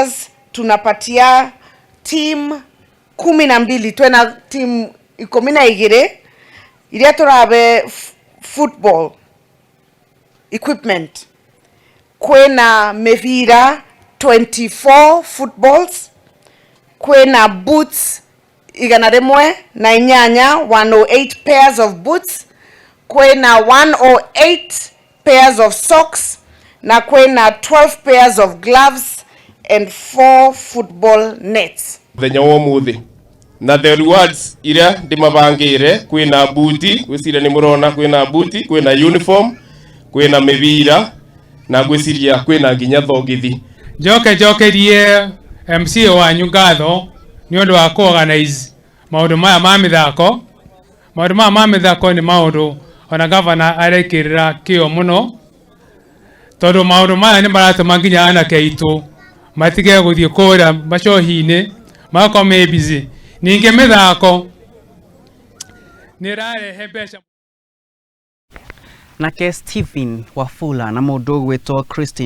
Stars tunapatia team 12, twena team 12 iria turabe football equipment. Kwina mivira 24 footballs, kwina boots 108, 108 pairs of boots, kwina 108 pairs of socks na kwina 12 pairs of gloves and 4 football nets. Muthenya wa umuthi na the rewards iria ndimabangire, kwina buti, gwiciria ni murona kwina buti, kwina uniform, kwina mibira na gwiciria kwina nginya thogithi. Njoke njokerie MC wanyu ngatho nĩ ũndũ wa kuorganize maũndũ maya ma mĩthako. Maũndũ maya ma mĩthako nĩ maũndũ ona gavana arekĩrĩra kĩo mũno, tondũ maũndũ maya nĩ maratũma nginya anake aitũ matige gũthiĩ kũrĩa macohi-inĩ, magakorwo me busy. Ningĩ mĩthako nĩ ĩrarehe mbeca. Nake Stephen Wafula na mũndũ ũgwĩtwo Christine.